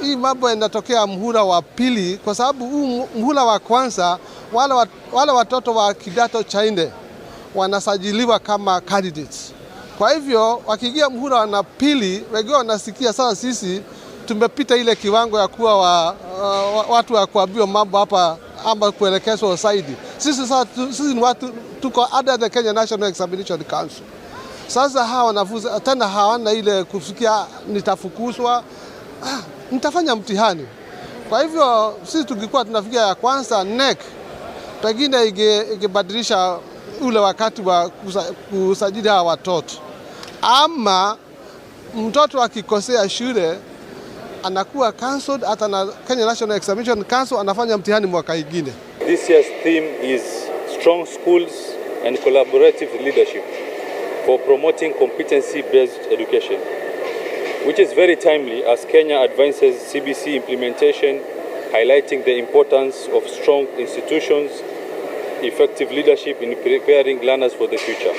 Hii mambo inatokea muhula wa pili, kwa sababu huu muhula wa kwanza wale watoto wa kidato cha nne wanasajiliwa kama candidates. Kwa hivyo wakiingia muhula wa pili, wengine wanasikia sasa sisi tumepita ile kiwango ya kuwa watu wa kuambiwa mambo hapa ama kuelekezwa zaidi. Sisi sasa sisi ni watu tuko under the Kenya National Examination Council. Sasa hawa wanafunzi tena hawana ile kufikia nitafukuzwa, nitafanya mtihani. Kwa hivyo sisi tungekuwa tunafikia ya kwanza KNEC, pengine ingebadilisha ule wakati wa kusajili hawa watoto, ama mtoto akikosea shule anakuwa cancelled hata na Kenya National Examination Council, anafanya mtihani mwaka ingine. This year's theme is strong schools and collaborative leadership for promoting competency-based education, which is very timely as Kenya advances CBC implementation, highlighting the importance of strong institutions, effective leadership in preparing learners for the future.